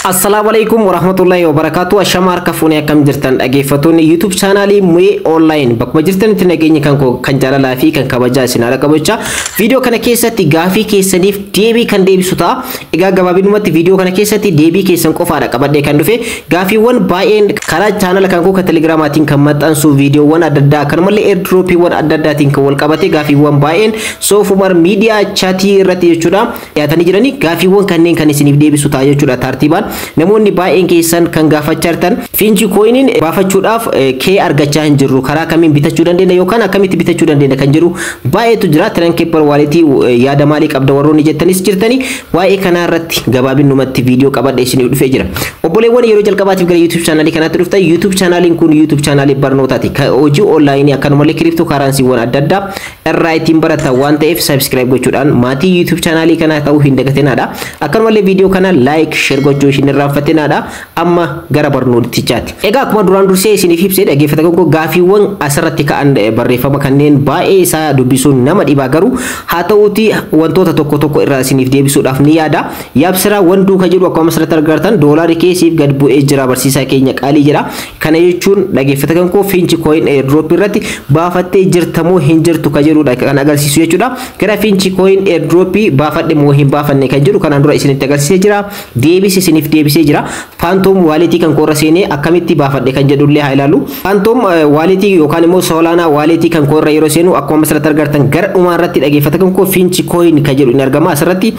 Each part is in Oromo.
Assalaamu alaikum warahmatullahi wabarakatuh. Ashama harka fuunee, akkam jirtan dhaggeeffattoonni YouTube chaanaalii Mu'ee Online? Bakkuma jirtanitti nageenyi kan koo kan jaalalaa fi kan kabajaa isin haala qabachaa, viidiyoo kana keessatti gaafii keessaniif deebii kan deebisu ta'a. Egaa gabaabinumatti viidiyoo kana keessatti deebii keessan qofaadha qabadhee kan dhufe. Gaafiiwwan baay'een karaa chaanala kan koo kan Telegiraamaatiin kan maxxansu, viidiyoowwan adda addaa akkanumallee airdropiiwwan adda addaatiin kan wal qabate, gaafiiwwan baay'een Soofumar miidiyaa chatii irratti jechuudha dhiyaatanii jiranii, gaafiiwwan kanneen kan isiniif deebisu ta'a jechuudha. Tartiibaan namoonni baay'een keessan kan gaafachaa jirtan, Finch coiniin baafachuudhaaf key argachaa hin jirru, karaa kamiin bitachuu dandeenya yookaan akkamitti bitachuu dandeenya kan jedhu baay'eetu jira. Tronkeeper walletii yaada maalii qabda warroonni jettanis jirtanii, waa'ee kanaa irratti gabaabinumatti viidiyoo qabadhe isiniif dhufee jira. Obboleewwan yeroo jalqabaatiif gara YouTube chaanaalii kanaatti dhuftan, YouTube chaanaaliin kun YouTube chaanaalii barnootaati. Hojii onlaayinii akkanumallee crypto currencywwan adda addaa irraa ittiin baratan waan ta'eef, subscribe gochuudhaan maatii YouTube chaanaalii kanaa ta'uu hin dagatinaadha. Akkanumallee viidiyoo kana like, share gochuu hin irraanfatinaadha. Amma gara barnootichaati. Egaa akkuma duraan dursee isiniif ibsee, dhaggeeffata koo, gaafiiwwan asirratti ka'an barreeffama kanneen baay'ee isaa dubbisuun nama dhibaa, garuu haa ta'uuti wantoota tokko tokko irraa isiniif deebisuudhaaf ni yaada. Yaabsiraa Wanduu ka jedhu, akkuma asirratti argartan, doolaarri keessiif gad bu'ee jira, barsiisaa keenya qaalii jedha. Kana jechuun, dhaggeeffata kan koo, Finch coin airdrop irratti baafattee jirtamoo hin jirtu ka jedhudha kan agarsiisu jechuudha. Gara Finch coin airdrop baafadhe moo hin baafanne kan jedhu kanaan dura isinitti agarsiisee jira. Deebis isiniif deebisee jira. Phantom walletii kan koorra seenee akkamitti baafadhe kan jedhullee haa ilaallu. Phantom walletii yookaan immoo Solana walletii kan koorra yeroo seenu, akkuma asirratti argartan, gara dhumaa irratti, dhaggeeffata kan koo, Finch coin kan jedhu ni argama. Asirratti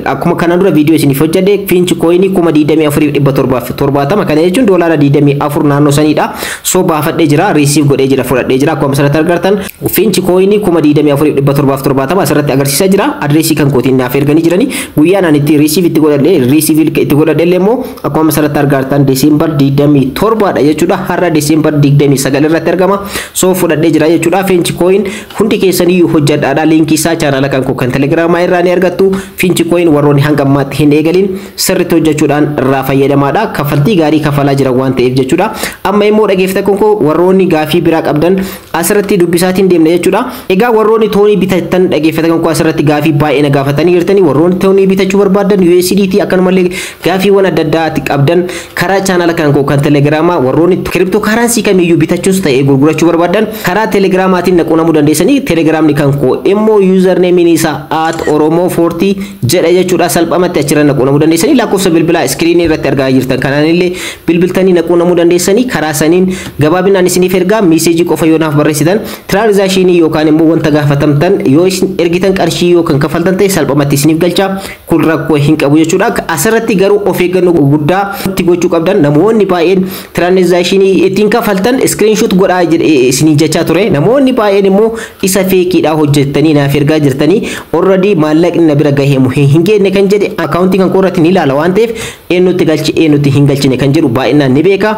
akkuma kanaan dura viidiyoo isiniif hojjedhe, Finch coin 24,770, kana jechuun doolaara 24 naannoo saniidha. So baafadhee jira, receive godhee jira, fudhadhee jira. Akkuma asirratti argartan Finch coin 24,770 asirratti agarsiisaa jira. Adreesii kan kootiin naaf erganii jiranii, guyyaan ani itti receive itti godhadhe, receive itti godhadhe illee immoo akkuma asirratti argartan December 27 dha jechuudha. Har'a December 29 irratti argama. So fudhadhee jira jechuudha. Finch coin hundi keessaniyyuu hojjedhaadha. Linkii isaa chaanaala kan koo kan Telegiraamaa irraa ni argattu. Finch coin warroonni hanga ammaatti hin eegalin sirriitti hojjechuudhaan irraa fayyadamaadha. Kaffaltii gaarii kafalaa jiran waan ta'eef jechuudha. Amma immoo, dhaggeeffata koo, warroonni gaafii biraa qabdan asirratti dubbisaatiin deemna jechuudha. Egaa warroonni TONii bitatan, dhaggeeffata koo, asirratti gaafii baay'ee na gaafatanii jirtanii. Warroonni TONii bitachuu barbaadan, USDT, akkanumallee gaafiiwwan adda addaati qabdan, karaa chaanaala kan koo kan Telegiraamaa, warroonni crypto currency kamiyyuu bitachuus ta'ee gurgurachuu barbaadan, karaa Telegiraamaatiin na quunnamuu dandeessanii. Telegiraamni kan koo immoo usernameiin isaa @oromoo40 jedha jechuudha. Salphamatti achirra na quunnamuu dandeessanii. Lakkoofsa bilbilaa iskiriinii irratti argaa jirtan kanaanillee bilbiltanii na quunnamuu dandeessanii. Karaa saniin gabaabinaan isiniif ergaa messageii qofa yoo naaf barreessitan, transactionii yookaan immoo wanta gaafatamtan yoo isin ergitan, qarshii yoo kan kafaltan ta'e, salphamatti isiniif galcha. Kun rakkoo hin qabu jechuudha. Asirratti garuu of eeggannoo guddaa itti gochuu qabdan, namoonni baay'een transactionii ittiin kafaltan screenshot godhaa isinii jechaa ture. Namoonni baay'een immoo isa fakeiidhaa hojjettanii naaf ergaa jirtanii, already maallaqni na bira gahee hin geenye kan jedhe akkaawuntii kan koorratti ni ilaala waan ta'eef, eenyutti galche, eenyutti hin galchine kan jedhu baay'inaan ni beeka.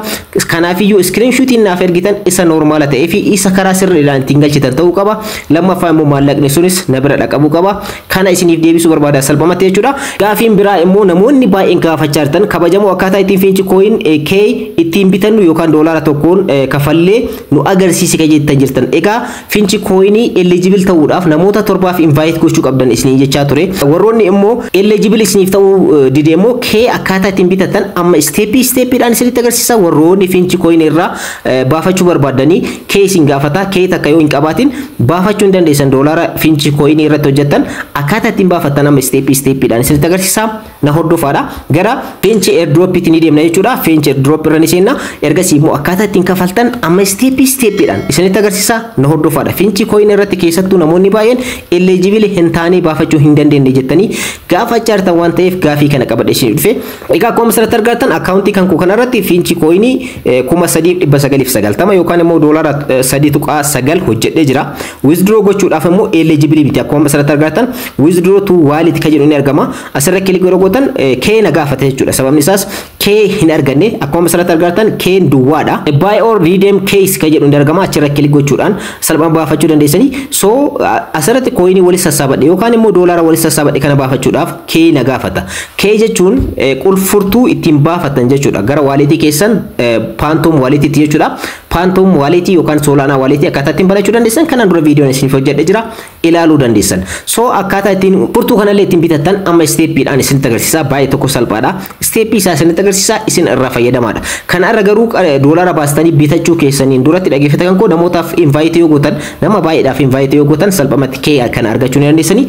Kanaafiyyuu screenshotiin naaf ergitan isa normal ta'ee fi isa karaa sirriidhaan ittiin galchitan ta'uu qaba. Lammaffaa immoo maallaqni sunis na bira dhaqabuu qaba. Kana isiniif deebisuu barbaada salphumatti jechuudha. Gaafiin biraa immoo namoonni baay'een gaafachaa jirtan, kabajamoo, akkaataa ittiin Finch coin key ittiin bitannu yookaan doolaara tokkoon kafallee nu agarsiisi kan jettan jirtan. Egaa Finch coinii eligible ta'uudhaaf namoota torbaaf invite gochuu qabdan isiniin jechaa ture. Warroonni immoo eligible isiniif ta'uu dide immoo, key akkaataa ittiin bitatan amma stepii stepiidhaan isinitti agarsiisa. Warroonni Finch coin irraa baafachuu barbaadanii, key isin gaafata. Key takka yoo hin qabaatin baafachuu hin dandeessan. Doolaara Finch coin irratti hojjettan akkaataa ittiin baafattan amma stepii stepiidhaan isinitti agarsiisa, na hordofaadha. Gara Finch airdropitti ni deemna jechuudha. Finch airdrop irra ni seenna. Ergasii immoo akkaataa ittiin kafaltan amma stepii stepiidhaan isinitti agarsiisa, na hordofaadha. Finch coin irratti keessattuu namoonni baay'een eligible hin taane baafachuu hin dandeenye jettanii gaafachaa jirtan waan ta'eef, gaafii kana qabadhe isinii dhufe. Egaa akkuma asirratti argattan, akkaawuntii kan koo kanarratti Finch coinii 3990 yookaan immoo doolaara 3.9 hojjedhee jira. Withdraw gochuudhaaf immoo eligible miti. Akkuma asirratti argattan, withdraw to wallet kan jedhu ni argama. Asirra click yeroo gootan key na gaafata jechuudha. Sababni isaas key hin arganne. Akkuma asirratti argattan keyn duwwaadha. Buy or redeem keys kan jedhu ni argama. Achirra click gochuudhaan salphaan baafachuu dandeessanii. So asirratti coinii walitti sassaabadhe yookaan immoo doolaara walitti sassaabadhe kana baafachuudhaaf key na gaafata. Key jechuun qulfurtuu ittiin baafatan jechuudha. Gara walletii keessan, Phantom walletiitti jechuudha. Phantom wallet yookaan Solana wallet akkaataa ittiin banachuu dandeessan kanaan dura viidiyoon isiniif hojjedhe jira, ilaaluu dandeessan. So akkaataa ittiin furtuu kanallee ittiin bitattan amma stepiidhaan isinitti agarsiisa. Baay'ee tokko salphaadha. Stepii isaa isinitti agarsiisa, isin irraa fayyadamaadha. Kana irra garuu doolara baastanii bitachuu keessaniin duratti, dhaggeeffatan koo, namootaaf invite yoo gootan, nama baay'eedhaaf invite yoo gootan, salphumatti key kana argachuu ni dandeessanii.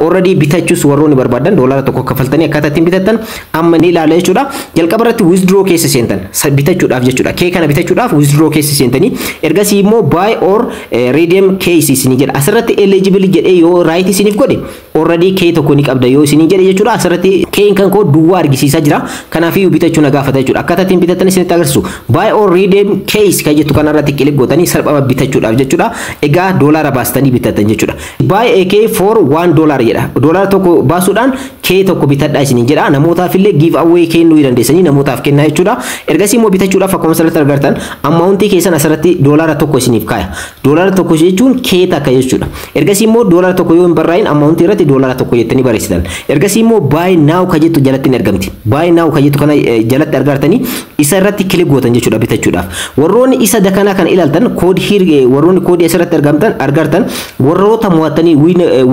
Already bitachuus warroonni barbaadan $1 kaffaltanii akkaataa ittiin bitattan amma ni ilaala jechuudha. Jalqaba irratti withdraw keessa seentan bitachuudhaaf jechuudha. Key kana bitachuudhaaf withdraw keessa seentanii ergasii immoo buy or redeem keys isinii jedha. Asirratti eligible jedhee yoo right isiniif godhe, already key tokko ni qabda yoo isinii jedhe jechuudha. Asirratti keyn kan koo duwwaa argisiisaa jira. Kanaafiyyuu bitachuu na gaafata jechuudha. Akkaataa ittiin bitattan isinitti agarsiisu. Buy or redeem keys kan jettu kanarratti click gootanii salphama bitachuudhaaf jechuudha. Egaa doolaara baastanii bitattan jechuudha. Buy a key for $1 jedha. $1 baasuudhaan key tokko bitadhaa isiniin jedha. Namootaaf illee give away kennuu dandeessanii namootaaf kennaa jechuudha. Ergasii immoo bitachuudhaaf akkuma asirratti argartan amountii keessan asirratti $1 isiniif kaaya. $1 jechuun key takka jechuudha. Ergasii immoo $1 yoo hin barraa'in amountii irratti $1 jettanii barreessitan. Ergasii immoo buy now ka jettu jalatti ni argamti. Buy now ka jettu kana jalatti argartanii isa irratti click gootan jechuudha bitachuudhaaf. Warroonni isa dakanaa kana ilaaltan, code here, warroonni koodii asirratti argamtan argartan warroota mo'attanii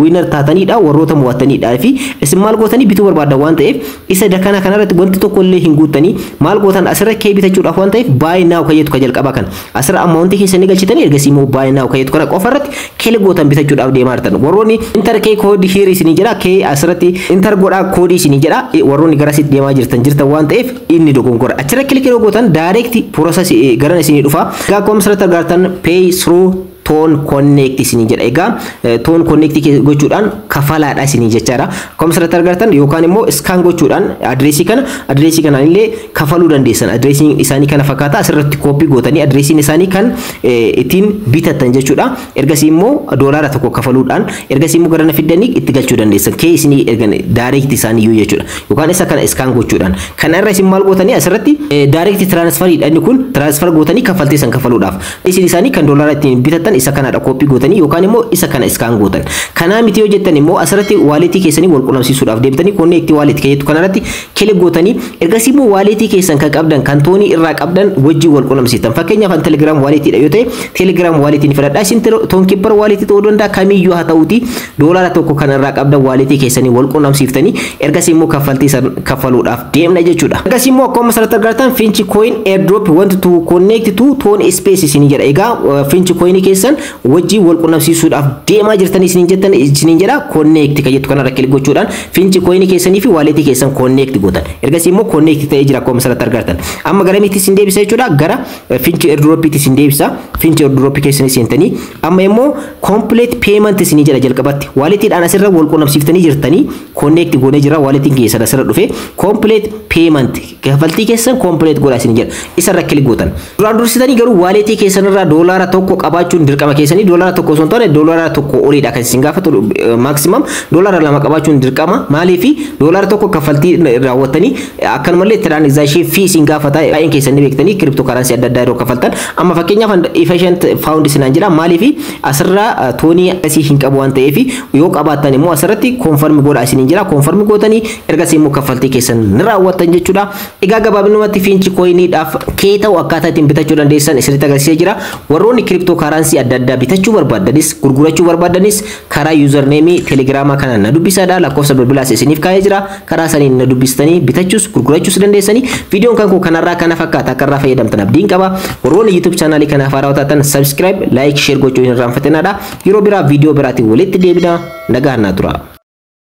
winner taatanidha, warroota mo'attanidha. Fi isin maal gootanii bituu barbaadan waan ta'eef isa dakanaa kanarratti wanti tokko illee hin guuttanii. Maal gootan? Asirra key bitachuudhaaf waan ta'eef buy now ka jettu ka jalqabaa kana asirra amountii keessanii galchitanii ergasii immoo buy now ka jettu kana qofa irratti click gootan bitachuudhaaf deemaa jirtan. Warroonni enter key code here isinii jedha, key asirratti enter godhaa koodii isinii jedha. Warroonni garasitti deemaa jirtan waan ta'eef inni dogongora. Achirra click yeroo gootan direct process garan isinii dhufa. Egaa akkuma asirratti argartan pay through TON Connect isinii jedha. Egaa TON Connect gochuudhaan kafalaadha isinii jechaadha. Akkuma asirratti argartan yookaan immoo scan gochuudhaan adreesii kana, adreesii kanaan illee kafaluu dandeessan. Adreesiin isaanii kana fakkaata. Asirratti copy gootanii adreesiin isaanii kan ittiin bitattan jechuudha. Ergasii immoo $1 kafaluudhaan ergasii immoo gara fiddanii itti galchuu dandeessan. Key isinii ergan direct isaanii iyyuu jechuudha. Yookaan isa kana scan gochuudhaan. Kana irra isin maal gootanii? Asirratti direct transferiidha, inni kun transfer gootanii kaffaltii san kafaluudhaaf. Isin isaanii kan doolaara ittiin bitattan isa kanadha, copy gootanii yookaan immoo isa kana scan gootan. Kanaa miti yoo jettan immoo asirratti walletii keessanii wal qunnamsiisuudhaaf deemtanii connect wallet kan jettu kanarratti click gootanii ergasii immoo walletii keessan kan qabdan, kan TONii irraa qabdan wajjin wal qunnamsiistan. Fakkeenyaaf an Telegram walletiidha yoo ta'e Telegram walletii ni filadha. Isin Tonkeeper walletii ta'uu danda'a, kamiyyuu haa ta'uuti $1 kan irraa qabdan walletii keessanii wal qunnamsiiftanii ergasii immoo kaffaltii san kaffaluudhaaf deemna jechuudha. Ergasii immoo akkuma asirratti argartan Finch Coin airdrop want to connect to TON Space isinii jedha. Egaa Finch Coin keessan wajjin wal qunnamsiisuudhaaf deemaa jirtan isiniin jettan isiniin jedha. Connect kan jettu kanarra click gochuudhaan Finch Coin keessanii fi walletii keessan connect gootan. Ergasii immoo connect ta'ee jira akkuma asirratti argartan. Amma gara miti isin deebisa jechuudha, gara Finch airdropitti isin deebisa. Finch airdrop keessanii seentanii amma immoo complete payment isinii jedha. Jalqabatti walletiidhaan asirra wal qunnamsiiftanii jirtanii, connect goonee jira, walletiin keessan asirra dhufe, complete payment kaffaltii keessan complete godhaa isin jedha. Isarra click gootan. Duraan dursitanii garuu walletii keessan irraa $1 qabaachuun dirqama keessanii. $1 osoo hin taane $1 oliidha kan isin gaafatu. Maximum $2 qabaachuun dirqama. Maaliifi? $1 kaffaltii raawwattanii akkanumallee transaction fee isin gaafata. Baay'een keessan ni beektanii crypto currency adda addaa yeroo kaffaltan. Amma fakkeenyaaf insufficient fund sinaan jira. Maaliifi? Asirraa TONii asii hin qabu waan ta'eef. Yoo qabaattan immoo asirratti confirm godhaa isiniin jira. Confirm gootanii ergasii immoo kaffaltii keessan ni raawwattan jechuudha. Egaa gabaabinumatti Finch Coiniidhaaf key ta'u akkaataa ittiin bitachuu dandeessan isinitti agarsiisee jira. Warroonni crypto currency adda addaa bitachuu barbaaddanis gurgurachuu barbaaddanis karaa usernameii Telegramaa kanaan na dubbisaadha. Lakkoofsa bilbilaas isiniif kaa'ee jira. Karaa saniin na dubbistanii bitachuus gurgurachuus dandeessanii. Viidiyoon kan koo kanarraa kana fakkaata. Akka irraa fayyadamtan abdiin qaba. Warroonni YouTube channelii kanaaf haarawaa taatan subscribe, like, share gochuu hin irraanfatinaadha. Yeroo biraa viidiyoo biraatiin walitti deebina. Nagaan naa tura.